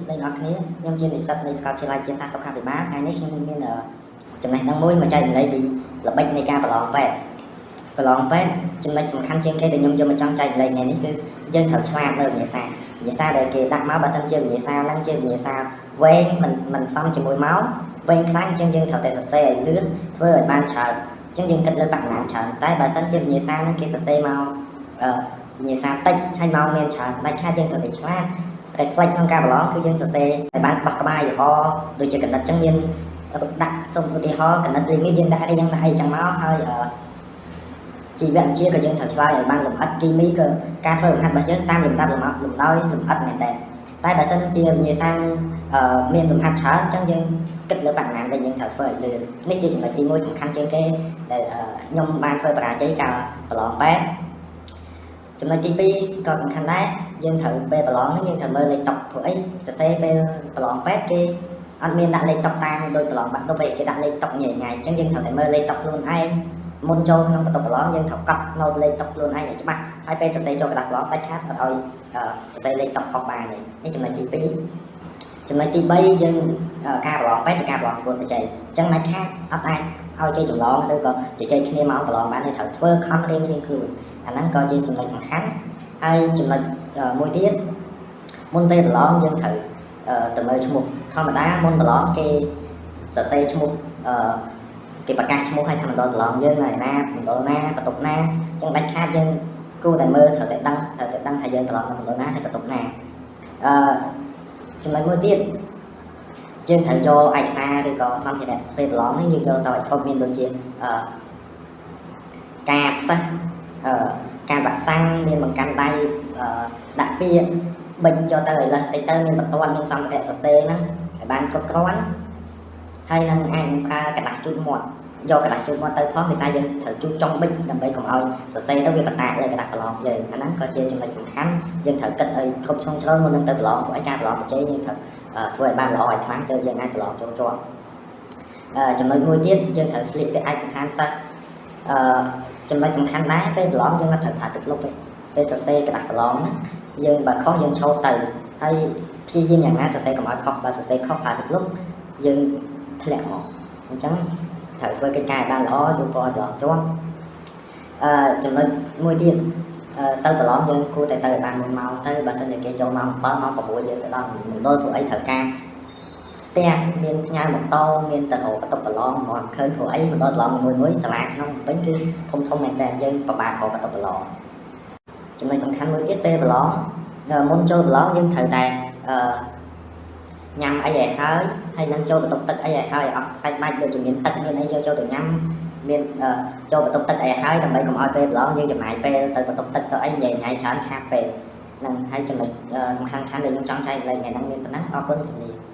ស្តីអ្នកនរគ្នាខ្ញុំជានិស្សិតនៃសាកលវិទ្យាល័យជាសាស្ត្រសុខាភិបាលថ្ងៃនេះខ្ញុំមានចំណេះដឹងមួយមកចែករំលែកពីល្បិចនៃការប្រឡងពេទ្យប្រឡងពេទ្យចំណុចសំខាន់ជាងគេដែលខ្ញុំយកមកចង់ចែករំលែកថ្ងៃនេះគឺយើងត្រូវឆ្លាតនៅវិញ្ញាសាវិញ្ញាសាដែលគេដាក់មកបើសិនជាវិញ្ញាសាហ្នឹងជាវិញ្ញាសាវែងមិនសមជាមួយម៉ោងវែងខ្លាំងអញ្ចឹងយើងត្រូវតែសរសេរឲ្យលឿនធ្វើឲ្យបានច្រើនអញ្ចឹងយើងគិតលើបរិមាណច្រើនតែបើសិនជាវិញ្ញាសាហ្នឹងគេសរសេរមកអឺវិញ្ញាសាតិចហើយម៉ោងមានច្រើនដាច់ខាតយើងត្រូវតែឆ្លាត reflex ក្នុងការប្រឡងគឺយើងសរសេរឲ្យបានបោះក្បាលយហដូចជាកណិតចឹងមានដាក់សូមឧទាហរណ៍កណិតរៀងនេះយើងដាក់រៀងដាក់អីចឹងមកហើយជីវវិទ្យាក៏យើងត្រូវឆ្លើយឲ្យបានលម្អិតគីមីក៏ការធ្វើលំហាត់របស់យើងតាមលំដាប់លំលំដោយលម្អិតមែនតើតែបើសិនជាវិញ្ញាសាមានលំហាត់ច្រើនអញ្ចឹងយើងគិតលើបរិមាណដែលយើងត្រូវធ្វើឲ្យលឿននេះជាចំណុចទី1សំខាន់ជាងគេដែលខ្ញុំបានធ្វើបរាជ័យកាលប្រឡងពេទ្យចំណុចទី2ក៏សំខាន់ដែរយើងត្រូវពេលប្រឡងហ្នឹងយើងត្រូវមើលលេខតុព្រោះអីសរសេរពេលប្រឡងពេទ្យគេអត់មានដាក់លេខតុតាមដោយប្រឡងបាក់ឌុបទេគេដាក់លេខតុញ៉ៃញ៉ៃអញ្ចឹងយើងត្រូវតែមើលលេខតុខ្លួនឯងមុនចូលក្នុងបន្ទប់ប្រឡងយើងត្រូវកត់ណូតលេខតុខ្លួនឯងឲ្យច្បាស់ហើយពេលសរសេរចូលក្រដាសប្រឡងដាច់ខាតអត់ឲ្យសរសេរលេខតុខុសបានទេនេះចំណុចទី2ចំណុចទី3យើងការប្រឡងពេទ្យជាការប្រឡងប្រកួតប្រជែងអញ្ចឹងដាច់ខាតអត់អាចឲ្យគេចម្លងឬក៏ជជែកគ្នាមកប្រឡងបានទេត្រូវធ្វើខំរៀងរៀងខ្លួនអាហ្នឹងក៏ជាចំណុចសំខាន់ហើយចំណុចមួយទៀតមុនពេលប្រឡងយើងត្រូវទៅមើលឈ្មោះធម្មតាមុនប្រឡងគេសរសេរឈ្មោះគេប្រកាសឈ្មោះឲ្យថាមណ្ឌលប្រឡងយើងនៅណាមណ្ឌលណាបន្ទប់ណាអញ្ចឹងដាច់ខាតយើងគួរតែមើលត្រូវតែដឹងត្រូវតែដឹងថាយើងប្រឡងនៅមណ្ឌលណាហើយបន្ទប់ណាអឺចំណុចមួយទៀតយើងត្រូវយកឯកសារឬក៏សម្ភារៈពេលប្រឡងនេះយើងយកទៅឲ្យគ្រប់មានដូចជាអឺកាតសិស្សអឺការវ៉ាក់សាំងមានបង្កាន់ដៃអឺដាក់ពាក្យបិចយកទៅឲ្យលើសតិចទៅមានបន្ទាត់មានសម្ភារៈសរសេរហ្នឹងឲ្យបានគ្រប់គ្រាន់ហើយនឹងអាចនឹងប្រើក្រដាសជូតមាត់យកក្រដាសជូតមាត់ទៅផងដោយសារយើងត្រូវជូតចុងប៊ិចដើម្បីកុំឲ្យសរសេរទៅវាបតាកលើក្រដាសប្រឡងយើងអាហ្នឹងក៏ជាចំណុចសំខាន់យើងត្រូវគិតឲ្យគ្រប់ជ្រុងជ្រោយមុននឹងទៅប្រឡងព្រោះឯការប្រឡងបច្ចេកយើងត្រូវធ្វើឲ្យបានល្អឲ្យខ្លាំងទើបយើងអាចប្រឡងចូលជាប់ចំណុចមួយទៀតយើងត្រូវស្លៀកពាក់ឯកសណ្ឋានសិស្សអឺចំណុចសំខាន់ដែរពេលប្រឡងយើងអត់ត្រូវប្រើទឹកលុបទេពេលសរសេរក្រដាសប្រឡងណាយើងបើខុសយើងឈរទៅហើយព្យាយាមយ៉ាងណាសរសេរកុំឲ្យខុសបើសរសេរខុសប្រើទឹកលុបយើងធ្លាក់មកអញ្ចឹងត្រូវធ្វើកិច្ចការឲ្យបានល្អជួបឲ្យប្រឡងជាប់អឺចំណុចមួយទៀតទៅប្រឡងយើងគួរតែទៅឲ្យបានមុនម៉ោងទៅបើសិនជាគេចូលម៉ោង7ម៉ោង6យើងទៅដល់មណ្ឌលព្រោះអីត្រូវការស្ទះមានផ្ញើម៉ូតូមានទៅរកបន្ទប់ប្រឡងមកឃើញព្រោះអីមណ្ឌលប្រឡងមួយមួយសាលាក្នុងពេញគឺធំធំមែនតើយើងពិបាករកបន្ទប់ប្រឡងចំណុចសំខាន់មួយទៀតពេលប្រឡងមុនចូលប្រឡងយើងត្រូវតែអឺញ៉ាំអីឲ្យហើយហើយនឹងចូលបន្ទប់ទឹកអីឲ្យហើយអត់សាច់បាច់ដូចជាមានទឹកមានអីយកចូលទៅញ៉ាំមានចូលបន្ទប់ទឹកអីហើយដើម្បីកុំឲ្យពេលប្រឡងយើងចំណាយពេលទៅបន្ទប់ទឹកទៅអីញ៉ៃញ៉ៃច្រើនខាតពេលហ្នឹងហើយចំណុចសំខាន់ៗដែលខ្ញុំចង់ចែករំលែកថ្ងៃហ្នឹងមានប៉ុណ្ណឹងអរគុណជំរាបលា។